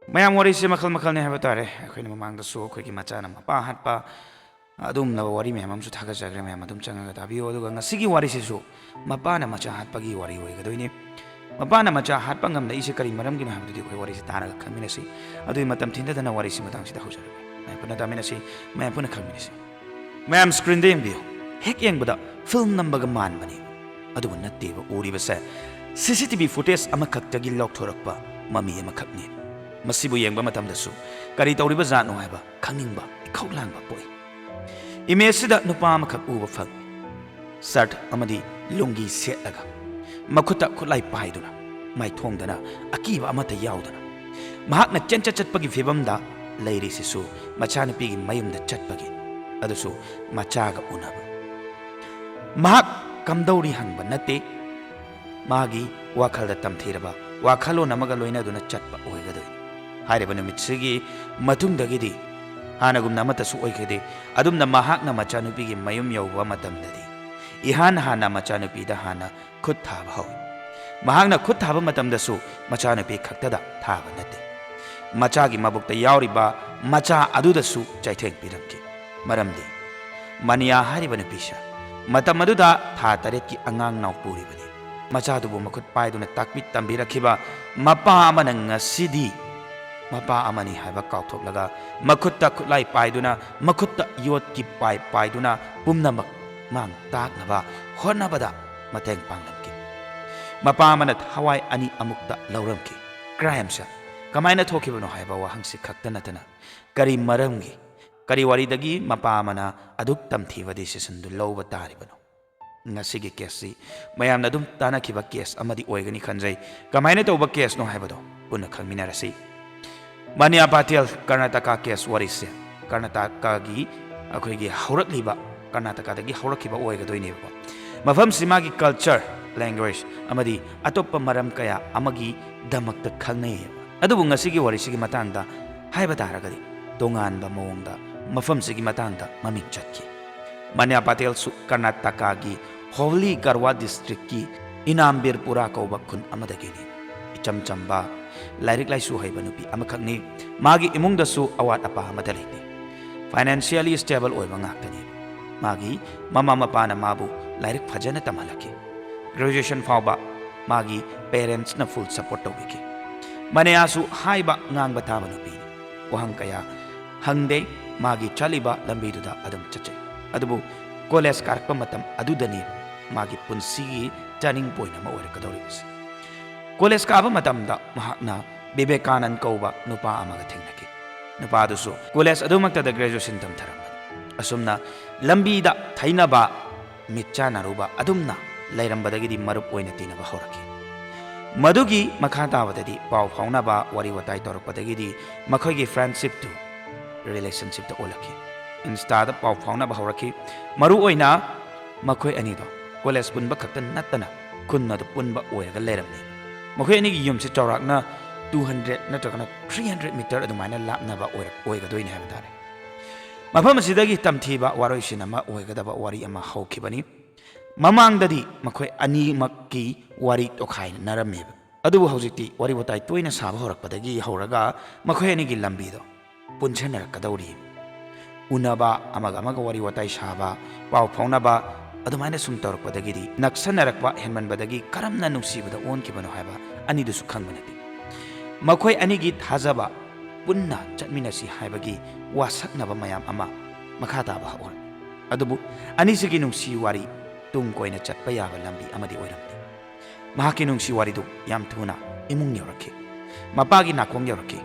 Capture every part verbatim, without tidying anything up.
ꯃꯌꯥꯝ, ꯋꯥꯔꯤꯁꯦ ꯃꯈꯜ ꯃꯈꯜꯅꯤ ꯍꯥꯏꯕ ꯇꯥꯔꯦ꯫ ꯑꯩꯈꯣꯏꯅ ꯃꯃꯥꯡꯗꯁꯨ ꯑꯩꯈꯣꯏꯒꯤ ꯃꯆꯥꯅ ꯃꯄꯥ ꯍꯥꯠꯄ, ꯑꯗꯨꯒꯨꯝꯂꯕ ꯋꯥꯔꯤ ꯃꯌꯥꯝ ꯑꯃꯁꯨ ꯊꯥꯒꯠꯆꯈ꯭ꯔꯦ꯫ ꯃꯌꯥꯝ ꯑꯗꯨꯝ ꯆꯪꯉꯒ ꯇꯥꯕꯤꯌꯨ꯫ ꯑꯗꯨꯒ ꯉꯁꯤꯒꯤ ꯋꯥꯔꯤꯁꯤꯁꯨ ꯃꯄꯥꯅ ꯃꯆꯥ ꯍꯥꯠꯄꯒꯤ ꯋꯥꯔꯤ ꯑꯣꯏꯒꯗꯣꯏꯅꯤ꯫ ꯃꯄꯥꯅ ꯃꯆꯥ ꯍꯥꯠꯄ ꯉꯝꯂꯛꯏꯁꯦ ꯀꯔꯤ ꯃꯔꯝꯒꯤꯅꯣ ꯍꯥꯏꯕꯗꯨꯗꯤ ꯑꯩꯈꯣꯏ ꯋꯥꯔꯤꯁꯦ ꯇꯥꯔꯒ ꯈꯪꯃꯤꯟꯅꯁꯤ꯫ ꯑꯗꯨꯒꯤ ꯃꯇꯝ ꯊꯤꯟꯊꯗꯅ ꯋꯥꯔꯤꯁꯤ ꯃꯇꯥꯡꯁꯤꯗ ꯍꯧꯖꯔꯒꯦ꯫ ꯃꯌꯥꯝ ꯄꯨꯟꯅ ꯇꯥꯃꯤꯟꯅꯁꯤ, ꯃꯌꯥꯝ ꯄꯨꯟꯅ ꯈꯪꯃꯤꯟꯅꯁꯤ꯫ ꯃꯌꯥꯝ ꯁ꯭ꯀ꯭ꯔꯤꯟꯗ ꯌꯦꯡꯕꯤꯌꯨ꯫ ꯍꯦꯛ ꯌꯦꯡꯕꯗ ꯐꯤꯜꯝ ꯅꯝꯕꯒ ꯃꯥꯟꯕꯅꯤ꯫ ꯑꯗꯨꯕꯨ ꯅꯠꯇꯦꯕ, ꯎꯔꯤꯕꯁꯦ ꯁꯤ ꯁꯤ ꯇꯤ ꯚꯤ ꯐꯨꯇꯦꯖ ꯑꯃꯈꯛꯇꯒꯤ ꯂꯧꯊꯣꯔꯛꯄ ꯃꯃꯤ ꯑꯃꯈꯛꯅꯤ꯫ ꯃꯁꯤꯕꯨ ꯌꯦꯡꯕ ꯃꯇꯝꯗꯁꯨ ꯀꯔꯤ ꯇꯧꯔꯤꯕ ꯖꯥꯠꯅꯣ ꯍꯥꯏꯕ ꯈꯪꯅꯤꯡꯕ ꯏꯈꯧ ꯂꯥꯡꯕ ꯄꯣꯛꯏ꯫ ꯏꯃꯦꯖꯁꯤꯗ ꯅꯨꯄꯥ ꯑꯃꯈꯛ ꯎꯕ ꯐꯪꯏ꯫ ꯁꯔꯠ ꯑꯃꯗꯤ ꯂꯨꯡꯒꯤ ꯁꯦꯠꯂꯒ, ꯃꯈꯨꯠꯇ ꯈꯨꯠꯂꯥꯏ ꯄꯥꯏꯗꯨꯅ, ꯃꯥꯏꯊꯣꯡꯗꯅ ꯑꯀꯤꯕ ꯑꯃꯠꯇ ꯌꯥꯎꯗꯅ, ꯃꯍꯥꯛꯅ ꯆꯦꯟꯆꯠ ꯆꯠꯄꯒꯤ ꯐꯤꯕꯝꯗ ꯂꯩꯔꯤꯁꯤꯁꯨ ꯃꯆꯥꯅꯨꯄꯤꯒꯤ ꯃꯌꯨꯝꯗ ꯆꯠꯄꯒꯤ, ꯑꯗꯨꯁꯨ ꯃꯆꯥꯒ ꯎꯅꯕ꯫ ꯃꯍꯥꯛ ꯀꯝꯗꯧꯔꯤ ꯍꯪꯕ ꯅꯠꯇꯦ, ꯃꯥꯒꯤ ꯋꯥꯈꯜꯗ ꯇꯝꯊꯤꯔꯕ ꯋꯥꯈꯜꯂꯣꯟ ꯑꯃꯒ ꯂꯣꯏꯅꯗꯨꯅ ꯆꯠꯄ ꯑꯣꯏꯒꯗꯣꯏꯅꯤ꯫ ꯍꯥꯏꯔꯤꯕ ꯅꯨꯃꯤꯠꯁꯤꯒꯤ ꯃꯇꯨꯡꯗꯒꯤꯗꯤ ꯍꯥꯟꯅꯒꯨꯝꯅ ꯑꯃꯠꯇꯁꯨ ꯑꯣꯏꯈꯤꯗꯦ꯫ ꯑꯗꯨꯝꯅ ꯃꯍꯥꯛꯅ ꯃꯆꯥꯅꯨꯄꯤꯒꯤ ꯃꯌꯨꯝ ꯌꯧꯕ ꯃꯇꯝꯗꯗꯤ ꯏꯍꯥꯟ ꯍꯥꯟꯅ ꯃꯆꯥꯅꯨꯄꯤꯗ ꯍꯥꯟꯅ ꯈꯨꯠ ꯊꯥꯕ ꯍꯧꯏ꯫ ꯃꯍꯥꯛꯅ ꯈꯨꯠ ꯊꯥꯕ ꯃꯇꯝꯗꯁꯨ ꯃꯆꯥꯅꯨꯄꯤ ꯈꯛꯇꯗ ꯊꯥꯕ ꯅꯠꯇꯦ, ꯃꯆꯥꯒꯤ ꯃꯕꯨꯛꯇ ꯌꯥꯎꯔꯤꯕ ꯃꯆꯥ ꯑꯗꯨꯗꯁꯨ ꯆꯩꯊꯦꯡ ꯄꯤꯔꯝꯈꯤ꯫ ꯃꯔꯝꯗꯤ ꯃꯅꯤꯌꯥ ꯍꯥꯏꯔꯤꯕ ꯅꯨꯄꯤꯁꯦ ꯃꯇꯝ ꯑꯗꯨꯗ ꯊꯥ ꯇꯔꯦꯠꯀꯤ ꯑꯉꯥꯡ ꯅꯥꯎ ꯄꯨꯔꯤꯕꯅꯤ꯫ ꯃꯆꯥꯗꯨꯕꯨ ꯃꯈꯨꯠ ꯄꯥꯏꯗꯨꯅ ꯇꯥꯛꯄꯤ ꯇꯝꯕꯤꯔꯛꯈꯤꯕ ꯃꯄꯥ ꯑꯃꯅ ꯉꯁꯤꯗꯤ ꯃꯄꯥ ꯑꯃꯅꯤ ꯍꯥꯏꯕ ꯀꯥꯎꯊꯣꯛꯂꯒ, ꯃꯈꯨꯠꯇ ꯈꯨꯠꯂꯥꯏ ꯄꯥꯏꯗꯨꯅ, ꯃꯈꯨꯠꯇ ꯌꯣꯠꯀꯤ ꯄꯥꯏꯞ ꯄꯥꯏꯗꯨꯅ ꯄꯨꯝꯅꯃꯛ ꯃꯥꯡ ꯇꯥꯛꯅꯕ ꯍꯣꯠꯅꯕꯗ ꯃꯇꯦꯡ ꯄꯥꯡꯂꯝꯈꯤ꯫ ꯃꯄꯥ ꯑꯃꯅ ꯊꯋꯥꯏ ꯑꯅꯤ ꯑꯃꯨꯛꯇ ꯂꯧꯔꯝꯈꯤ꯫ ꯀ꯭ꯔꯥꯏꯝꯁꯦ ꯀꯃꯥꯏꯅ ꯊꯣꯛꯈꯤꯕꯅꯣ ꯍꯥꯏꯕ ꯋꯥꯍꯪꯁꯤ ꯈꯛꯇ ꯅꯠꯇꯅ, ꯀꯔꯤ ꯃꯔꯝꯒꯤ, ꯀꯔꯤ ꯋꯥꯔꯤꯗꯒꯤ ꯃꯄꯥ ꯑꯃꯅ ꯑꯗꯨꯛ ꯇꯝꯊꯤꯕ ꯗꯤꯁꯤꯁꯟꯗꯨ ꯂꯧꯕ ꯇꯥꯔꯤꯕꯅꯣ? ꯉꯁꯤꯒꯤ ꯀꯦꯁꯁꯤ ꯃꯌꯥꯝꯅ ꯑꯗꯨꯝ ꯇꯥꯅꯈꯤꯕ ꯀꯦꯁ ꯑꯃꯗꯤ ꯑꯣꯏꯒꯅꯤ ꯈꯟꯖꯩ꯫ ꯀꯃꯥꯏꯅ ꯇꯧꯕ ꯀꯦꯁꯅꯣ ꯍꯥꯏꯕꯗꯣ ꯄꯨꯟꯅ ꯈꯪꯃꯤꯟꯅꯔꯁꯤ꯫ ꯃꯅꯤꯌꯥ ꯄꯥꯇꯦꯜ ꯀꯔꯅꯥꯇꯀꯥ ꯀꯦꯁ ꯋꯥꯔꯤꯁꯦ ꯀꯔꯅꯥꯇꯀꯥꯒꯤ, ꯑꯩꯈꯣꯏꯒꯤ ꯍꯧꯔꯛꯂꯤꯕ ꯀꯔꯅꯥꯇꯀꯥꯗꯒꯤ ꯍꯧꯔꯛꯈꯤꯕ ꯑꯣꯏꯒꯗꯣꯏꯅꯦꯕꯀꯣ꯫ ꯃꯐꯝꯁꯤ ꯃꯥꯒꯤ ꯀꯜꯆꯔ, ꯂꯦꯡꯒ꯭ꯋꯦꯖ ꯑꯃꯗꯤ ꯑꯇꯣꯞꯄ ꯃꯔꯝ ꯀꯌꯥ ꯑꯃꯒꯤꯗꯃꯛꯇ ꯈꯪꯅꯩꯌꯦꯕ꯫ ꯑꯗꯨꯕꯨ ꯉꯁꯤꯒꯤ ꯋꯥꯔꯤꯁꯤꯒꯤ ꯃꯇꯥꯡꯗ ꯍꯥꯏꯕ ꯇꯥꯔꯒꯗꯤ, ꯇꯣꯉꯥꯟꯕ ꯃꯑꯣꯡꯗ ꯃꯐꯝꯁꯤꯒꯤ ꯃꯇꯥꯡꯗ ꯃꯃꯤꯡ ꯆꯠꯈꯤ꯫ ꯃꯅꯤꯌꯥ ꯄꯥꯇꯦꯜꯁꯨ ꯀꯔꯅꯥꯇꯀꯥꯒꯤ ꯍꯣꯕꯂꯤ ꯒꯔꯋꯥ ꯗꯤꯁꯇ꯭ꯔꯤꯛꯀꯤ ꯏꯅꯥꯝꯕꯤꯔꯄꯨꯔꯥ ꯀꯧꯕ ꯈꯨꯟ ꯑꯃꯗꯒꯤꯅꯤ꯫ ꯏꯆꯝ ꯆꯝꯕ, ꯂꯥꯏꯔꯤꯛ ꯂꯥꯏꯁꯨ ꯍꯩꯕ ꯅꯨꯄꯤ ꯑꯃꯈꯛꯅꯤ꯫ ꯃꯥꯒꯤ ꯏꯃꯨꯡꯗꯁꯨ ꯑꯋꯥꯠ ꯑꯄꯥ ꯑꯃꯠꯇ ꯂꯩꯇꯦ꯫ Financially stable ꯑꯣꯏꯕ ꯉꯥꯛꯇꯅꯤ꯫ ꯃꯥꯒꯤ ꯃꯃꯥ ꯃꯄꯥꯅ ꯃꯥꯕꯨ ꯂꯥꯏꯔꯤꯛ ꯐꯖꯅ ꯇꯝꯍꯜꯂꯛꯈꯤ꯫ Graduation ꯐꯥꯎꯕ ꯃꯥꯒꯤ parentsꯅ full support ꯇꯧꯕꯤꯈꯤ꯫ ꯃꯅꯦꯌꯥꯁꯨ ꯍꯥꯏꯕ ꯉꯥꯡꯕ ꯇꯥꯕ ꯅꯨꯄꯤꯅꯤ꯫ ꯋꯥꯍꯪ ꯀꯌꯥ ꯍꯪꯗꯦ꯫ ꯃꯥꯒꯤ ꯆꯠꯂꯤꯕ ꯂꯝꯕꯤꯗꯨꯗ ꯑꯗꯨꯝ ꯆꯠꯆꯩ꯫ ꯑꯗꯨꯕꯨ college ꯀꯥꯔꯛꯄ ꯃꯇꯝ ꯑꯗꯨꯗꯅꯤ ꯃꯥꯒꯤ ꯄꯨꯟꯁꯤꯒꯤ turning point ꯑꯃ ꯑꯣꯏꯔꯛꯀꯗꯧꯔꯤꯕꯁꯤ꯫ College ꯀꯥꯕ ꯃꯇꯝꯗ ꯃꯍꯥꯛꯅ ꯕꯤꯕꯦꯀꯥꯅꯟ ꯀꯧꯕ ꯅꯨꯄꯥ ꯑꯃꯒ ꯊꯦꯡꯅꯈꯤ꯫ ꯅꯨꯄꯥꯗꯨꯁꯨ college ꯑꯗꯨꯃꯛꯇꯗ graduation ꯇꯝꯊꯔꯝꯕꯅꯤ꯫ ꯑꯁꯨꯝꯅ ꯂꯝꯕꯤꯗ ꯊꯩꯅꯕ, ꯃꯤꯠꯆꯥꯟꯅꯔꯨꯕ ꯑꯗꯨꯝꯅ ꯂꯩꯔꯝꯕꯗꯒꯤꯗꯤ ꯃꯔꯨꯞ ꯑꯣꯏꯅ ꯇꯤꯟꯅꯕ ꯍꯧꯔꯛꯈꯤ꯫ ꯃꯗꯨꯒꯤ ꯃꯈꯥ ꯇꯥꯕꯗꯗꯤ ꯄꯥꯎ ꯐꯥꯎꯅꯕ, ꯋꯥꯔꯤ ꯋꯥꯇꯥꯏ ꯇꯧꯔꯛꯄꯗꯒꯤꯗꯤ ꯃꯈꯣꯏꯒꯤ friendshipꯇꯨ relationshipꯇ ꯑꯣꯜꯂꯛꯈꯤ꯫ Instaꯗ ꯄꯥꯎ ꯐꯥꯎꯅꯕ ꯍꯧꯔꯛꯈꯤ꯫ ꯃꯔꯨ ꯑꯣꯏꯅ ꯃꯈꯣꯏ ꯑꯅꯤꯗꯣ college ꯄꯨꯟꯕ ꯈꯛꯇ ꯅꯠꯇꯅ ꯈꯨꯟ ꯑꯗꯨ ꯄꯨꯟꯕ ꯑꯣꯏꯔꯒ ꯂꯩꯔꯝꯃꯤ꯫ ꯃꯈꯣꯏ ꯑꯅꯤꯒꯤ ꯌꯨꯝꯁꯤ ꯆꯥꯎꯔꯥꯛꯅ two hundred ꯅꯠꯇ꯭ꯔꯒꯅ three hundred meter ꯑꯗꯨꯃꯥꯏꯅ ꯂꯥꯞꯅꯕ ꯑꯣꯏꯔꯛ-, ꯑꯣꯏꯒꯗꯣꯏꯅꯤ ꯍꯥꯏꯕ ꯇꯥꯔꯦ꯫ ꯃꯐꯝ ꯑꯁꯤꯗꯒꯤ ꯇꯝꯊꯤꯕ ꯋꯥꯔꯣꯏꯁꯤꯟ ꯑꯃ ꯑꯣꯏꯒꯗꯕ ꯋꯥꯔꯤ ꯑꯃ ꯍꯧꯈꯤꯕꯅꯤ꯫ ꯃꯃꯥꯡꯗꯗꯤ ꯃꯈꯣꯏ ꯑꯅꯤꯃꯛꯀꯤ ꯋꯥꯔꯤ ꯇꯣꯈꯥꯏꯅꯔꯝꯃꯦꯕ꯫ ꯑꯗꯨꯕꯨ ꯍꯧꯖꯤꯛꯇꯤ ꯋꯥꯔꯤ ꯋꯥꯇꯥꯏ ꯇꯣꯏꯅ ꯁꯥꯕ ꯍꯧꯔꯛꯄꯗꯒꯤ ꯍꯧꯔꯒ ꯃꯈꯣꯏ ꯑꯅꯤꯒꯤ ꯂꯝꯕꯤꯗꯣ ꯄꯨꯟꯁꯤꯟꯅꯔꯛꯀꯗꯧꯔꯤ꯫ ꯎꯅꯕ, ꯑꯃꯒ ꯑꯃꯒ ꯋꯥꯔꯤ ꯋꯥꯇꯥꯏ ꯁꯥꯕ, ꯄꯥꯎ ꯐꯥꯎꯅꯕ, ꯑꯗꯨꯃꯥꯏꯅ ꯁꯨꯝ ꯇꯧꯔꯛꯄꯗꯒꯤꯗꯤ ꯅꯛꯁꯟꯅꯔꯛꯄ ꯍꯦꯟꯃꯟꯕꯗꯒꯤ ꯀꯔꯝꯅ ꯅꯨꯡꯁꯤꯕꯗ ꯑꯣꯟꯈꯤꯕꯅꯣ ꯍꯥꯏꯕ ꯑꯅꯤꯗꯨꯁꯨ ꯈꯪꯕ ꯅꯠꯇꯦ꯫ ꯃꯈꯣꯏ ꯑꯅꯤꯒꯤ ꯊꯥꯖꯕ, ꯄꯨꯟꯅ ꯆꯠꯃꯤꯟꯅꯁꯤ ꯍꯥꯏꯕꯒꯤ ꯋꯥꯁꯛꯅꯕ ꯃꯌꯥꯝ ꯑꯃ ꯃꯈꯥ ꯇꯥꯕ ꯍꯧꯔꯛꯏ꯫ ꯑꯗꯨꯕꯨ ꯑꯅꯤꯁꯤꯒꯤ ꯅꯨꯡꯁꯤ ꯋꯥꯔꯤ ꯇꯨꯡ ꯀꯣꯏꯅ ꯆꯠꯄ ꯌꯥꯕ ꯂꯝꯕꯤ ꯑꯃꯗꯤ ꯑꯣꯏꯔꯝꯗꯦ꯫ ꯃꯍꯥꯛꯀꯤ ꯅꯨꯡꯁꯤ ꯋꯥꯔꯤꯗꯨ ꯌꯥꯝ ꯊꯨꯅ ꯏꯃꯨꯡ ꯌꯧꯔꯛꯈꯤ꯫ ꯃꯄꯥꯒꯤ ꯅꯥꯀꯣꯡ ꯌꯧꯔꯛꯈꯤ꯫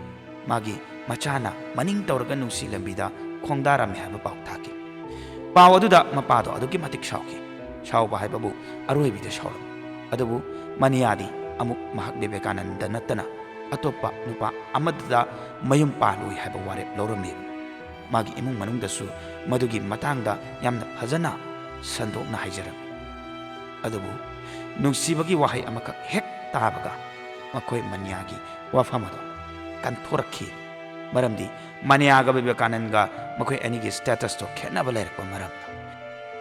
ꯃꯥꯒꯤ ꯃꯆꯥꯅ ꯃꯅꯤꯡ ꯇꯧꯔꯒ ꯅꯨꯡꯁꯤ ꯂꯝꯕꯤꯗ ꯈꯣꯡꯗꯥꯔꯝꯃꯤ ꯍꯥꯏꯕ ꯄꯥꯎ ꯊꯥꯈꯤ꯫ ꯄꯥꯎ ꯑꯗꯨꯗ ꯃꯄꯥꯗꯣ ꯑꯗꯨꯛꯀꯤ ꯃꯇꯤꯛ ꯁꯥꯎꯈꯤ꯫ ꯁꯥꯎꯕ ꯍꯥꯏꯕꯕꯨ ꯑꯔꯣꯏꯕꯤꯗ ꯁꯥꯎꯔꯝꯃꯤ꯫ ꯑꯗꯨꯕꯨ ꯃꯅꯤꯌꯥꯗꯤ ꯑꯃꯨꯛ ꯃꯍꯥꯛ ꯕꯤꯕꯦꯀꯥꯅꯟꯗ ꯅꯠꯇꯅ ꯑꯇꯣꯞꯄ ꯅꯨꯄꯥ ꯑꯃꯗꯨꯗ ꯃꯌꯨꯝ ꯄꯥꯜꯂꯣꯏ ꯍꯥꯏꯕ ꯋꯥꯔꯦꯞ ꯂꯧꯔꯝꯃꯤ꯫ ꯃꯥꯒꯤ ꯏꯃꯨꯡ ꯃꯅꯨꯡꯗꯁꯨ ꯃꯗꯨꯒꯤ ꯃꯇꯥꯡꯗ ꯌꯥꯝꯅ ꯐꯖꯅ ꯁꯟꯗꯣꯛꯅ ꯍꯥꯏꯖꯔꯝꯃꯤ꯫ ꯑꯗꯨꯕꯨ ꯅꯨꯡꯁꯤꯕꯒꯤ ꯋꯥꯍꯩ ꯑꯃꯈꯛ ꯍꯦꯛ ꯇꯥꯕꯒ ꯃꯈꯣꯏ ꯃꯅꯤꯌꯥꯒꯤ ꯋꯥꯐꯝ ꯑꯗꯨ ꯀꯟꯊꯣꯔꯛꯈꯤ꯫ ꯃꯔꯝꯗꯤ ꯃꯅꯤꯌꯥꯒ ꯕꯤꯕꯦꯀꯥꯅꯟꯗꯒ ꯃꯈꯣꯏ ꯑꯅꯤꯒꯤ statusꯇꯣ ꯈꯦꯠꯅꯕ ꯂꯩꯔꯛꯄ ꯃꯔꯝꯅ꯫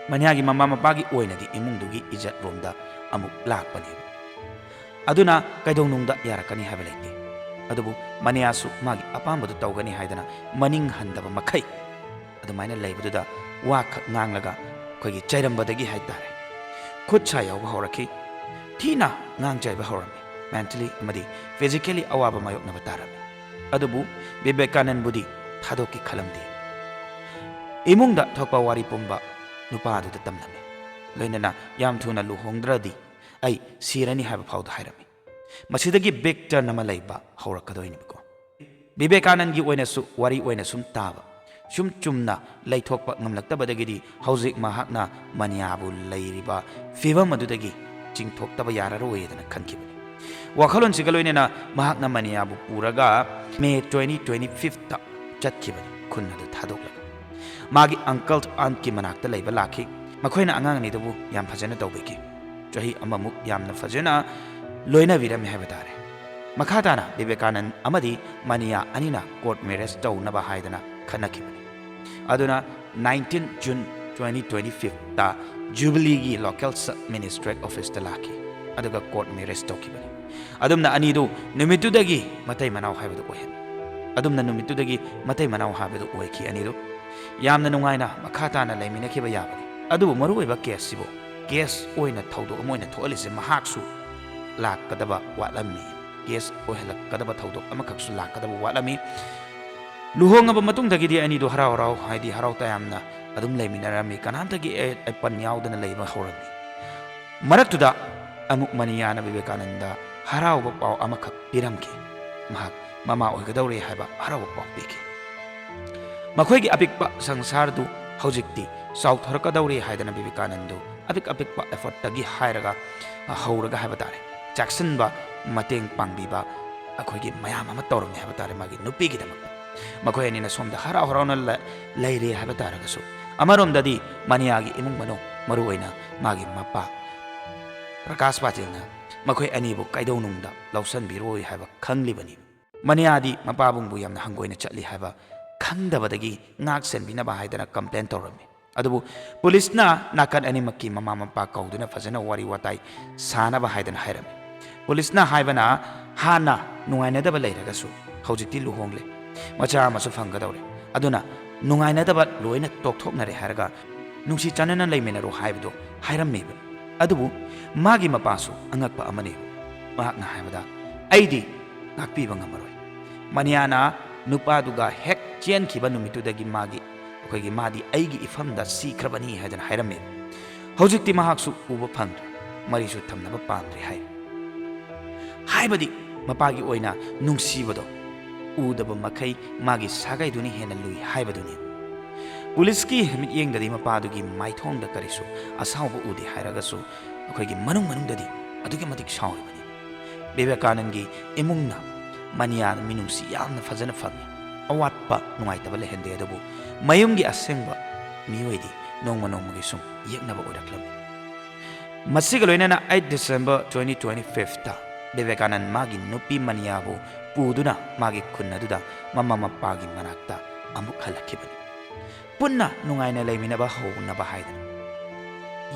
ꯃꯅꯤꯌꯥꯒꯤ ꯃꯃꯥ ꯃꯄꯥꯒꯤ ꯑꯣꯏꯅꯗꯤ ꯏꯃꯨꯡꯗꯨꯒꯤ ꯏꯖꯠ ꯔꯣꯝꯗ ꯑꯃꯨꯛ ꯂꯥꯛꯄꯅꯦꯕ꯫ ꯑꯗꯨꯅ ꯀꯩꯗꯧꯅꯨꯡꯗ ꯌꯥꯔꯛꯀꯅꯤ ꯍꯥꯏꯕ ꯂꯩꯇꯦ꯫ ꯑꯗꯨꯕꯨ ꯃꯅꯤꯌꯥꯁꯨ ꯃꯥꯒꯤ ꯑꯄꯥꯝꯕꯗꯨ ꯇꯧꯒꯅꯤ ꯍꯥꯏꯗꯅ ꯃꯅꯤꯡ ꯍꯟꯗꯕ ꯃꯈꯩ ꯑꯗꯨꯃꯥꯏꯅ ꯂꯩꯕꯗꯨꯗ ꯋꯥ ꯈꯛ ꯉꯥꯡꯂꯒ ꯑꯩꯈꯣꯏꯒꯤ ꯆꯩꯔꯝꯕꯗꯒꯤ ꯍꯥꯏꯇꯥꯔꯦ, ꯈꯨꯠ ꯁꯥ ꯌꯥꯎꯕ ꯍꯧꯔꯛꯈꯤ꯫ ꯊꯤꯅ ꯉꯥꯡ ꯆꯩꯕ ꯍꯧꯔꯝꯃꯤ꯫ Mentally ꯑꯃꯗꯤ physically ꯑꯋꯥꯕ ꯃꯥꯌꯣꯛꯅꯕ ꯇꯥꯔꯝꯃꯤ꯫ ꯑꯗꯨꯕꯨ ꯕꯤꯕꯦꯀꯥꯅꯟꯕꯨꯗꯤ ꯊꯥꯗꯣꯛꯀꯦ ꯈꯜꯂꯝꯗꯦ꯫ ꯏꯃꯨꯡꯗ ꯊꯣꯛꯄ ꯋꯥꯔꯤ ꯄꯨꯝꯕ ꯅꯨꯄꯥ ꯑꯗꯨꯗ ꯇꯝꯂꯝꯃꯤ꯫ ꯂꯣꯏꯅꯅ ꯌꯥꯝ ꯊꯨꯅ ꯂꯨꯍꯣꯡꯗ꯭ꯔꯗꯤ ꯑꯩ ꯁꯤꯔꯅꯤ ꯍꯥꯏꯕ ꯐꯥꯎꯗ ꯍꯥꯏꯔꯝꯃꯤ꯫ ꯃꯁꯤꯗꯒꯤ big turn ꯑꯃ ꯂꯩꯕ ꯍꯧꯔꯛꯀꯗꯣꯏꯅꯦꯕꯀꯣ꯫ ꯕꯤꯕꯦꯀꯥꯅꯟꯒꯤ ꯑꯣꯏꯅꯁꯨ ꯋꯥꯔꯤ ꯑꯣꯏꯅ ꯁꯨꯝ ꯇꯥꯕ, ꯁꯨꯝ ꯆꯨꯝꯅ ꯂꯩꯊꯣꯛꯄ ꯉꯝꯂꯛꯇꯕꯗꯒꯤꯗꯤ ꯍꯧꯖꯤꯛ ꯃꯍꯥꯛꯅ ꯃꯅꯤꯌꯥꯕꯨ ꯂꯩꯔꯤꯕ ꯐꯤꯕꯝ ꯑꯗꯨꯗꯒꯤ ꯆꯤꯡꯊꯣꯛꯇꯕ ꯌꯥꯔꯔꯣꯏꯗꯅ ꯈꯟꯈꯤꯕꯅꯤ꯫ ꯋꯥꯈꯜꯂꯣꯟꯁꯤꯒ ꯂꯣꯏꯅꯅ ꯃꯍꯥꯛꯅ ꯃꯅꯤꯌꯥꯕꯨ ꯄꯨꯔꯒ May twenty twenty fifthꯇ ꯆꯠꯈꯤꯕꯅꯤ, ꯈꯨꯟ ꯑꯗꯨ ꯊꯥꯗꯣꯛꯂꯒ꯫ ꯃꯥꯒꯤ uncle auntꯀꯤ ꯃꯅꯥꯛꯇ ꯂꯩꯕ ꯂꯥꯛꯈꯤ꯫ ꯃꯈꯣꯏꯅ ꯑꯉꯥꯡ ꯑꯅꯤꯗꯨꯕꯨ ꯌꯥꯝ ꯐꯖꯅ ꯇꯧꯕꯤꯈꯤ꯫ ꯆꯍꯤ ꯑꯃꯃꯨꯛ ꯌꯥꯝꯅ ꯐꯖꯅ ꯂꯣꯏꯅꯕꯤꯔꯝꯃꯤ ꯍꯥꯏꯕ ꯇꯥꯔꯦ꯫ ꯃꯈꯥ ꯇꯥꯅ ꯕꯤꯕꯦꯀꯥꯅꯟ ꯑꯃꯗꯤ ꯃꯅꯤꯌꯥ ꯑꯅꯤꯅ court marriage ꯇꯧꯅꯕ ꯍꯥꯏꯗꯅ ꯈꯟꯅꯈꯤꯕꯅꯤ꯫ ꯑꯗꯨꯅ nineteen June twenty twenty fiveꯇ Jubileeꯒꯤ local sub magistrate officeꯇ ꯂꯥꯛꯈꯤ, ꯑꯗꯨꯒ court marriage ꯇꯧꯈꯤꯕꯅꯤ꯫ ꯑꯗꯨꯝꯅ ꯑꯅꯤꯗꯨ ꯅꯨꯃꯤꯠꯇꯨꯗꯒꯤ ꯃꯇꯩ ꯃꯅꯥꯎ ꯍꯥꯏꯕꯗꯨ ꯑꯣꯏꯍꯟ ꯑꯗꯨꯝꯅ ꯅꯨꯃꯤꯠꯇꯨꯗꯒꯤ ꯃꯇꯩ ꯃꯅꯥꯎ ꯍꯥꯏꯕꯗꯨ ꯑꯣꯏꯈꯤ ꯑꯅꯤꯗꯨ꯫ ꯌꯥꯝꯅ ꯅꯨꯡꯉꯥꯏꯅ ꯃꯈꯥ ꯇꯥꯅ ꯂꯩꯃꯤꯟꯅꯈꯤꯕ ꯌꯥꯕꯅꯤ꯫ ꯑꯗꯨꯕꯨ ꯃꯔꯨꯑꯣꯏꯕ caseꯁꯤꯕꯨ case ꯑꯣꯏꯅ ꯊꯧꯗꯣꯛ ꯑꯃ ꯑꯣꯏꯅ ꯊꯣꯛꯍꯜꯂꯤꯁꯦ ꯃꯍꯥꯛꯁꯨ ꯂꯥꯛꯀꯗꯕ ꯋꯥꯠꯂꯝꯃꯤ꯫ Case ꯑꯣꯏꯍꯜꯂꯛꯀꯗꯕ ꯊꯧꯗꯣꯛ ꯑꯃꯈꯛꯁꯨ ꯂꯥꯛꯀꯗꯕ ꯋꯥꯠꯂꯝꯃꯤ꯫ ꯂꯨꯍꯣꯡꯉꯕ ꯃꯇꯨꯡꯗꯒꯤꯗꯤ ꯑꯅꯤꯗꯨ ꯍꯔꯥꯎ ꯍꯔꯥꯎ, ꯍꯥꯏꯗꯤ ꯍꯔꯥꯎ ꯇꯌꯥꯝꯅ ꯑꯗꯨꯝ ꯂꯩꯃꯤꯟꯅꯔꯝꯃꯤ꯫ ꯀꯅꯥꯝꯇꯒꯤ ꯑꯌꯦꯠ ꯑꯄꯟ ꯌꯥꯎꯗꯅ ꯂꯩꯕ ꯍꯧꯔꯝꯃꯤ꯫ ꯃꯔꯛꯇꯨꯗ ꯑꯃꯨꯛ ꯃꯅꯤꯌꯥꯅ ꯕꯤꯕꯦꯀꯥꯅꯟꯗ ꯍꯔꯥꯎꯕ ꯄꯥꯎ ꯑꯃꯈꯛ ꯄꯤꯔꯝꯈꯤ꯫ ꯃꯍꯥꯛ ꯃꯃꯥ ꯑꯣꯏꯒꯗꯧꯔꯦ ꯍꯥꯏꯕ ꯍꯔꯥꯎꯕ ꯄꯥꯎ ꯄꯤꯈꯤ꯫ ꯃꯈꯣꯏꯒꯤ ꯑꯄꯤꯛꯄ ꯁꯪꯁꯥꯔꯗꯨ ꯍꯧꯖꯤꯛꯇꯤ ꯆꯥꯎꯊꯣꯔꯛꯀꯗꯧꯔꯦ ꯍꯥꯏꯗꯅ ꯕꯤꯕꯦꯀꯥꯅꯟꯗꯨ ꯑꯄꯤꯛ ꯑꯄꯤꯛꯄ effortꯇꯒꯤ ꯍꯥꯏꯔꯒ, ꯑ, ꯍꯧꯔꯒ ꯍꯥꯏꯕ ꯇꯥꯔꯦ, ꯆꯥꯛꯁꯤꯟꯕ, ꯃꯇꯦꯡ ꯄꯥꯡꯕꯤꯕ ꯑꯩꯈꯣꯏꯒꯤ ꯃꯌꯥꯝ ꯑꯃ ꯇꯧꯔꯝꯃꯤ ꯍꯥꯏꯕ ꯇꯥꯔꯦ ꯃꯥꯒꯤ ꯅꯨꯄꯤꯒꯤꯗꯃꯛꯇ꯫ ꯃꯈꯣꯏ ꯑꯅꯤꯅ ꯁꯣꯝꯗ ꯍꯔꯥꯎ ꯍꯔꯥꯎꯅ ꯂ-, ꯂꯩꯔꯦ ꯍꯥꯏꯕ ꯇꯥꯔꯒꯁꯨ, ꯑꯃꯔꯣꯝꯗꯗꯤ ꯃꯅꯤꯌꯥꯒꯤ ꯏꯃꯨꯡ ꯃꯅꯨꯡ, ꯃꯔꯨꯑꯣꯏꯅ ꯃꯥꯒꯤ ꯃꯄꯥ ꯄ꯭ꯔꯀꯥꯁ ꯄꯥꯇꯤꯜꯅ ꯃꯈꯣꯏ ꯑꯅꯤꯕꯨ ꯀꯩꯗꯧꯅꯨꯡꯗ ꯂꯧꯁꯤꯟꯕꯤꯔꯣꯏ ꯍꯥꯏꯕ ꯈꯪꯂꯤꯕꯅꯤ꯫ ꯃꯅꯤꯌꯥꯗꯤ ꯃꯄꯥꯕꯨꯡꯕꯨ ꯌꯥꯝꯅ ꯍꯪꯒꯣꯏꯅ ꯆꯠꯂꯤ ꯍꯥꯏꯕ ꯈꯪꯗꯕꯗꯒꯤ ꯉꯥꯛ ꯁꯦꯟꯕꯤꯅꯕ ꯍꯥꯏꯗꯅ complain ꯇꯧꯔꯝꯃꯤ꯫ ꯑꯗꯨꯕꯨ ꯄꯨꯂꯤꯁꯅ ꯅꯥꯀꯟ ꯑꯅꯤꯃꯛꯀꯤ ꯃꯃꯥ ꯃꯄꯥ ꯀꯧꯗꯨꯅ ꯐꯖꯅ ꯋꯥꯔꯤ ꯋꯥꯇꯥꯏ ꯁꯥꯅꯕ ꯍꯥꯏꯗꯅ ꯍꯥꯏꯔꯝꯃꯤ꯫ ꯄꯨꯂꯤꯁꯅ ꯍꯥꯏꯕꯅ, ꯍꯥꯟꯅ ꯅꯨꯡꯉꯥꯏꯅꯗꯕ ꯂꯩꯔꯒꯁꯨ ꯍꯧꯖꯤꯛꯇꯤ ꯂꯨꯍꯣꯡꯂꯦ, ꯃꯆꯥ ꯑꯃꯁꯨ ꯐꯪꯒꯗꯧꯔꯦ, ꯑꯗꯨꯅ ꯅꯨꯡꯉꯥꯏꯅꯗꯕ ꯂꯣꯏꯅ ꯇꯣꯛꯊꯣꯛꯅꯔꯦ ꯍꯥꯏꯔꯒ ꯅꯨꯡꯁꯤ ꯆꯥꯟꯅꯅ ꯂꯩꯃꯤꯟꯅꯔꯣ ꯍꯥꯏꯕꯗꯣ ꯍꯥꯏꯔꯝꯃꯦꯕ꯫ ꯑꯗꯨꯕꯨ ꯃꯥꯒꯤ ꯃꯄꯥꯁꯨ ꯑꯉꯛꯄ ꯑꯃꯅꯦꯕ꯫ ꯃꯍꯥꯛꯅ ꯍꯥꯏꯕꯗ, "ꯑꯩꯗꯤ ꯉꯥꯛꯄꯤꯕ ꯉꯝꯃꯔꯣꯏ꯫ ꯃꯅꯤꯌꯥꯅ ꯅꯨꯄꯥꯗꯨꯒ ꯍꯦꯛ ꯆꯦꯟꯈꯤꯕ ꯅꯨꯃꯤꯠꯇꯨꯗꯒꯤ ꯃꯥꯒꯤ, ꯑꯩꯈꯣꯏꯒꯤ, ꯃꯥꯗꯤ ꯑꯩꯒꯤ ꯏꯐꯝꯗ ꯁꯤꯈ꯭ꯔꯕꯅꯤ" ꯍꯥꯏꯗꯅ ꯍꯥꯏꯔꯝꯃꯦ꯫ ꯍꯧꯖꯤꯛꯇꯤ ꯃꯍꯥꯛꯁꯨ ꯎꯕ ꯐꯪꯗ꯭ꯔꯦ, ꯃꯔꯤꯁꯨ ꯊꯝꯅꯕ ꯄꯥꯝꯗ꯭ꯔꯦ ꯍꯥꯏ꯫ ꯍꯥꯏꯕꯗꯤ ꯃꯄꯥꯒꯤ ꯑꯣꯏꯅ ꯅꯨꯡꯁꯤꯕꯗꯣ ꯎꯗꯕ ꯃꯈꯩ ꯃꯥꯒꯤ ꯁꯥꯒꯩꯗꯨꯅ ꯍꯦꯟꯅ ꯂꯨꯏ ꯍꯥꯏꯕꯗꯨꯅꯤ꯫ ꯄꯨꯂꯤꯁꯀꯤ ꯃꯤꯠꯌꯦꯡꯗꯗꯤ ꯃꯄꯥꯗꯨꯒꯤ ꯃꯥꯏꯊꯣꯡꯗ ꯀꯔꯤꯁꯨ ꯑꯁꯥꯎꯕ ꯎꯗꯦ ꯍꯥꯏꯔꯒꯁꯨ, ꯑꯩꯈꯣꯏꯒꯤ ꯃꯅꯨꯡ ꯃꯅꯨꯡꯗꯗꯤ ꯑꯗꯨꯛꯀꯤ ꯃꯇꯤꯛ ꯁꯥꯎꯔꯤꯕꯅꯤ꯫ ꯕꯤꯕꯦꯀꯥꯅꯟꯒꯤ ꯏꯃꯨꯡꯅ ꯃꯅꯤꯌꯥꯗ ꯃꯤꯅꯨꯡꯁꯤ ꯌꯥꯝꯅ ꯐꯖꯅ ꯐꯪꯉꯤ꯫ ꯑꯋꯥꯠꯄ ꯅꯨꯡꯉꯥꯏꯇꯕ ꯂꯩꯍꯟꯗꯦ, ꯑꯗꯨꯕꯨ ꯃꯌꯨꯝꯒꯤ ꯑꯁꯦꯡꯕ ꯃꯤꯑꯣꯏꯗꯤ ꯅꯣꯡꯃ ꯅꯣꯡꯃꯒꯤ ꯁꯨꯝ ꯌꯦꯛꯅꯕ ꯑꯣꯏꯔꯛꯂꯝꯃꯤ꯫ ꯃꯁꯤꯒ ꯂꯣꯏꯅꯅ eight December twenty twenty-fiveꯇ ꯕꯤꯕꯦꯀꯥꯅꯟ ꯃꯥꯒꯤ ꯅꯨꯄꯤ ꯃꯅꯤꯌꯥꯕꯨ ꯄꯨꯗꯨꯅ ꯃꯥꯒꯤ ꯈꯨꯟ ꯑꯗꯨꯗ ꯃꯃꯥ ꯃꯄꯥꯒꯤ ꯃꯅꯥꯛꯇ ꯑꯃꯨꯛ ꯍꯜꯂꯛꯈꯤꯕꯅꯤ꯫ ꯄꯨꯟꯅ ꯅꯨꯡꯉꯥꯏꯅ ꯂꯩꯃꯤꯟꯅꯕ ꯍꯧꯅꯕ ꯍꯥꯏꯗꯅ꯫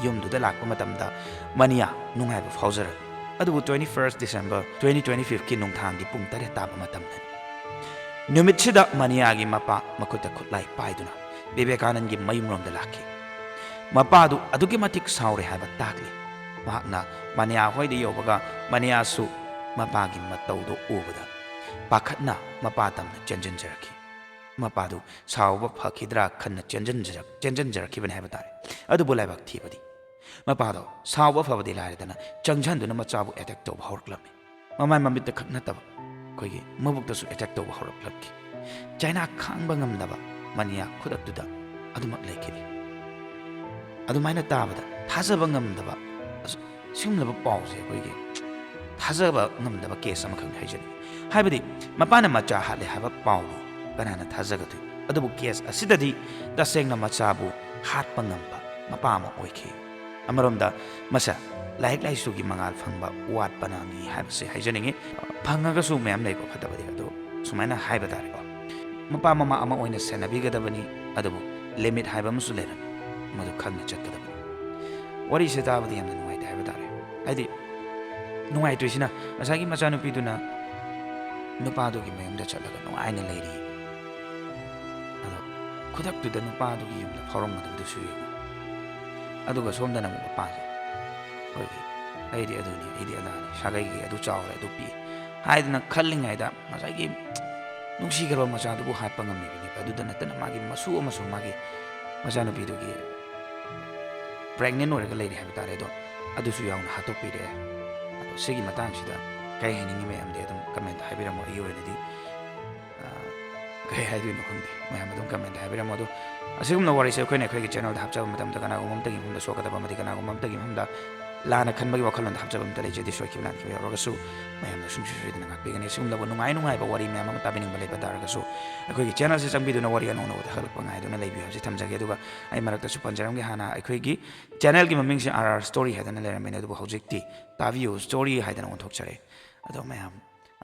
ꯌꯨꯝꯗꯨꯗ ꯂꯥꯛꯄ ꯃꯇꯝꯗ ꯃꯅꯤꯌꯥ ꯅꯨꯡꯉꯥꯏꯕ ꯐꯥꯎꯖꯔꯝꯃꯤ꯫ ꯑꯗꯨꯕꯨ twenty-first December twenty twenty-fiveꯀꯤ ꯅꯨꯡꯗꯥꯡꯒꯤ ꯄꯨꯡ ꯇꯔꯦꯠ ꯇꯥꯕ ꯃꯇꯝꯗꯅꯤ꯫ ꯅꯨꯃꯤꯠꯁꯤꯗ ꯃꯅꯤꯌꯥꯒꯤ ꯃꯄꯥ ꯃꯈꯨꯠꯇ ꯈꯨꯠꯂꯥꯏ ꯄꯥꯏꯗꯨꯅ ꯕꯤꯕꯦꯀꯥꯅꯟꯒꯤ ꯃꯌꯨꯝꯔꯣꯝꯗ ꯂꯥꯛꯈꯤ꯫ ꯃꯄꯥꯗꯨ ꯑꯗꯨꯛꯀꯤ ꯃꯇꯤꯛ ꯁꯥꯎꯔꯦ ꯍꯥꯏꯕ ꯇꯥꯛꯂꯤ꯫ ꯃꯍꯥꯛꯅ ꯃꯅꯤꯌꯥ ꯍꯣꯏꯗ ꯌꯧꯕꯒ ꯃꯅꯤꯌꯥꯁꯨ ꯃꯄꯥꯒꯤ ꯃꯇꯧꯗꯨ ꯎꯕꯗ ꯄꯥꯈꯠꯅ ꯃꯄꯥ ꯇꯝꯅ ꯆꯦꯟꯖꯟꯖꯔꯛꯈꯤ꯫ ꯃꯄꯥꯗꯨ ꯁꯥꯎꯕ ꯐꯈꯤꯗ꯭ꯔꯥ ꯈꯟꯅ ꯆꯦꯟꯖꯟꯖꯔꯛ-, ꯆꯦꯟꯖꯟꯖꯔꯛꯈꯤꯕꯅꯤ ꯍꯥꯏꯕ ꯇꯥꯔꯦ꯫ ꯑꯗꯨꯕꯨ ꯂꯥꯏꯕꯛ ꯊꯤꯕꯗꯤ ꯃꯄꯥꯗꯣ ꯁꯥꯎꯕ ꯐꯕꯗꯤ ꯂꯥꯏꯔꯗꯅ ꯆꯪꯖꯟꯗꯨꯅ ꯃꯆꯥꯕꯨ attack ꯇꯧꯕ ꯍꯧꯔꯛꯂꯝꯃꯤ꯫ ꯃꯃꯥꯏ ꯃꯃꯤꯠꯇ ꯈꯛ ꯅꯠꯇꯕ ꯑꯩꯈꯣꯏꯒꯤ ꯃꯕꯨꯛꯇꯁꯨ attack ꯇꯧꯕ ꯍꯧꯔꯛꯂꯛꯈꯤ꯫ ꯆꯩꯅꯥ ꯈꯥꯡꯕ ꯉꯝꯗꯕ ꯃꯅꯤꯌꯥ ꯈꯨꯗꯛꯇꯨꯗ ꯑꯗꯨꯃꯛ ꯂꯩꯈꯤꯗꯦ꯫ ꯑꯗꯨꯃꯥꯏꯅ ꯇꯥꯕꯗ ꯊꯥꯖꯕ ꯉꯝꯗꯕ, ꯑꯁ-, ꯁꯤꯒꯨꯝꯂꯕ ꯄꯥꯎꯁꯦ ꯑꯩꯈꯣꯏꯒꯤ ꯊꯥꯖꯕ ꯉꯝꯗꯕ case ꯑꯃꯈꯛꯅꯤ ꯍꯥꯏꯖꯅꯤꯡꯉꯤ꯫ ꯍꯥꯏꯕꯗꯤ ꯃꯄꯥꯅ ꯃꯆꯥ ꯍꯥꯠꯂꯦ ꯍꯥꯏꯕ ꯄꯥꯎꯕꯨ ꯀꯅꯥꯅ ꯊꯥꯖꯒꯗꯣꯏ? ꯑꯗꯨꯕꯨ case ꯑꯁꯤꯗꯗꯤ ꯇꯁꯦꯡꯅ ꯃꯆꯥꯕꯨ ꯍꯥꯠꯄ ꯉꯝꯕ ꯃꯄꯥ ꯑꯃ ꯑꯣꯏꯈꯤ꯫ ꯑꯃꯔꯣꯝꯗ ꯃꯁꯥ ꯂꯥꯏꯔꯤꯛ ꯂꯥꯏꯁꯨꯒꯤ ꯃꯉꯥꯜ ꯐꯪꯕ ꯋꯥꯠꯄꯅꯅꯤ ꯍꯥꯏꯕꯁꯦ ꯍꯥꯏꯖꯅꯤꯡꯉꯤ꯫ ꯐꯪꯉꯒꯁꯨ ꯃꯌꯥꯝ ꯂꯩꯀꯣ ꯐꯠꯇꯕꯗꯤ, ꯑꯗꯣ ꯁꯨꯃꯥꯏꯅ ꯍꯥꯏꯕ ꯇꯥꯔꯦꯀꯣ꯫ ꯃꯄꯥ ꯃꯃꯥ ꯑꯃ ꯑꯣꯏꯅ ꯁꯦꯟꯅꯕꯤꯒꯗꯕꯅꯤ, ꯑꯗꯨꯕꯨ limit ꯍꯥꯏꯕ ꯑꯃꯁꯨ ꯂꯩꯔꯝꯃꯤ, ꯃꯗꯨ ꯈꯪꯅ ꯆꯠꯀꯗꯕꯅꯤ꯫ ꯋꯥꯔꯤꯁꯦ ꯇꯥꯕꯗ ꯌꯥꯝꯅ ꯅꯨꯡꯉꯥꯏꯇꯦ ꯍꯥꯏꯕ ꯇꯥꯔꯦ꯫ ꯍꯥꯏꯗꯤ ꯅꯨꯡꯉꯥꯏꯇ꯭ꯔꯤꯁꯤꯅ, ꯉꯁꯥꯏꯒꯤ ꯃꯆꯥꯅꯨꯄꯤꯗꯨꯅ ꯅꯨꯄꯥꯗꯨꯒꯤ ꯃꯌꯨꯝꯗ ꯆꯠꯂꯒ ꯅꯨꯡꯉꯥꯏꯅ ꯂꯩꯔꯤ꯫ ꯑꯗꯣ ꯈꯨꯗꯛꯇꯨꯗ ꯅꯨꯄꯥꯗꯨꯒꯤ ꯌꯨꯝꯗ ꯐꯥꯎꯔꯝꯒꯗꯕꯗꯨꯁꯨ ꯌꯦꯡꯉꯨ꯫ ꯑꯗꯨꯒ ꯁꯣꯝꯗꯅ ꯑꯃꯨꯛ ꯅꯨꯄꯥꯁꯦ ꯑꯩꯈꯣꯏꯒꯤ "ꯑꯩꯗꯤ ꯑꯗꯨꯅꯤ, ꯑꯩꯗꯤ ꯑꯗꯥꯅꯤ, ꯁꯥꯒꯩꯒꯤ ꯑꯗꯨ ꯆꯥꯎꯔꯦ, ꯑꯗꯨ ꯄꯤꯛꯏ" ꯍꯥꯏꯗꯅ ꯈꯜꯂꯤꯉꯩꯗ, ꯉꯁꯥꯏꯒꯤ ꯅꯨꯡꯁꯤꯈ꯭ꯔꯕ ꯃꯆꯥꯗꯨꯕꯨ ꯍꯥꯠꯄ ꯉꯝꯃꯤꯕꯅꯦꯕ꯫ ꯑꯗꯨꯗ ꯅꯠꯇꯅ ꯃꯥꯒꯤ ꯃꯁꯨ ꯑꯃꯁꯨꯡ ꯃꯥꯒꯤ ꯃꯆꯥꯅꯨꯄꯤꯗꯨꯒꯤ pregnant ꯑꯣꯏꯔꯒ ꯂꯩꯔꯤ ꯍꯥꯏꯕ ꯇꯥꯔꯦ, ꯑꯗꯣ ꯑꯗꯨꯁꯨ ꯌꯥꯎꯅ ꯍꯥꯠꯇꯣꯛꯄꯤꯔꯛꯑꯦ꯫ ꯑꯗꯣ ꯁꯤꯒꯤ ꯃꯇꯥꯡꯁꯤꯗ ꯀꯔꯤ ꯍꯥꯏꯅꯤꯡꯉꯤ? ꯃꯌꯥꯝꯗꯤ ꯑꯗꯨꯝ comment ꯍꯥꯏꯕꯤꯔꯝꯃꯣ꯫ ꯑꯩꯒꯤ ꯑꯣꯏꯅꯗꯤ, ꯑ, ꯀꯔꯤ ꯍꯥꯏꯗꯣꯏꯅꯣ ꯈꯪꯗꯦ꯫ ꯃꯌꯥꯝ ꯑꯗꯨꯝ comment ꯍꯥꯏꯕꯤꯔꯝꯃꯣ꯫ ꯑꯗꯣ ꯑꯁꯤꯒꯨꯝꯅ ꯋꯥꯔꯤꯁꯦ ꯑꯩꯈꯣꯏꯅ ꯑꯩꯈꯣꯏꯒꯤ channelꯗ ꯍꯥꯞꯆꯕ ꯃꯇꯝꯗ ꯀꯅꯥꯒꯨꯝꯕ ꯑꯃꯠꯇꯒꯤ ꯃꯐꯝꯗ ꯁꯣꯛꯀꯗꯕ ꯑꯃꯗꯤ ꯀꯅꯥꯒꯨꯝꯕ ꯑꯃꯠꯇꯒꯤ ꯃꯐꯝꯗ ꯂꯥꯟꯅ ꯈꯟꯕꯒꯤ ꯋꯥꯈꯜꯂꯣꯟꯗ ꯍꯥꯞꯆꯕ ꯑꯃꯠꯇ ꯂꯩꯖꯗꯦ꯫ ꯁꯣꯏꯈꯤꯕ ꯂꯥꯟꯈꯤꯕ ꯌꯥꯎꯔꯒꯁꯨ ꯃꯌꯥꯝꯅ ꯁꯨꯡꯁꯣꯏ ꯁꯣꯏꯗꯅ ꯉꯥꯛꯄꯤꯒꯅꯤ꯫ ꯑꯁꯤꯒꯨꯝꯂꯕ ꯅꯨꯡꯉꯥꯏ ꯅꯨꯡꯉꯥꯏꯕ ꯋꯥꯔꯤ ꯃꯌꯥꯝ ꯑꯃ ꯇꯥꯕꯤꯅꯤꯡꯕ ꯂꯩꯕ ꯇꯥꯔꯒꯁꯨ ꯑꯩꯈꯣꯏꯒꯤ channelꯁꯦ ꯆꯪꯕꯤꯗꯨꯅ ꯋꯥꯔꯤ ꯑꯅꯧ ꯑꯅꯧꯕ ꯊꯥꯒꯠꯂꯛꯄ ꯉꯥꯏꯗꯨꯅ ꯂꯩꯕꯤꯌꯨ ꯍꯥꯏꯕꯁꯤ ꯊꯝꯖꯒꯦ꯫ ꯑꯗꯨꯒ ꯑꯩ ꯃꯔꯛꯇꯁꯨ ꯄꯟꯖꯔꯝꯒꯦ, ꯍꯥꯟꯅ ꯑꯩꯈꯣꯏꯒꯤ channelꯒꯤ ꯃꯃꯤꯡꯁꯦ R R Story ꯍꯥꯏꯗꯅ ꯂꯩꯔꯝꯃꯤꯅꯦ, ꯑꯗꯨꯕꯨ ꯍꯧꯖꯤꯛꯇꯤ ꯇꯥꯕꯤꯌꯨ Story ꯍꯥꯏꯗꯅ ꯑꯣꯟꯊꯣꯛꯆꯔꯦ꯫ ꯑꯗꯣ ꯃꯌꯥꯝ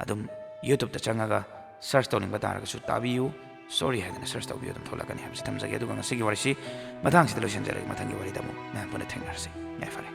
ꯑꯗꯨꯝ YouTubeꯇ ꯆꯪꯉꯒ search ꯇꯧꯅꯤꯡꯕ ꯇꯥꯔꯒꯁꯨ ꯇꯥꯕꯤꯌꯨ Story ꯍꯥꯏꯗꯅ search ꯇꯧꯕꯤꯌꯨ, ꯑꯗꯨꯝ ꯊꯣꯛꯂꯛꯀꯅꯤ ꯍꯥꯏꯕꯁꯤ ꯊꯝꯖꯒꯦ꯫ ꯑꯗꯨꯒ ꯉꯁꯤꯒꯤ ꯋꯥꯔꯤꯁꯤ ꯃꯇꯥꯡꯁꯤꯗ ꯂꯣꯏꯁꯤꯟꯖꯔꯒꯦ꯫ ꯃꯊꯪꯒꯤ ꯋꯥꯔꯤꯗ ꯑꯃꯨꯛ ꯃꯌꯥꯝ ꯄꯨꯟꯅ ꯊꯦꯡꯅꯔꯁꯤ꯫ ꯌꯥꯏꯐꯔꯦ꯫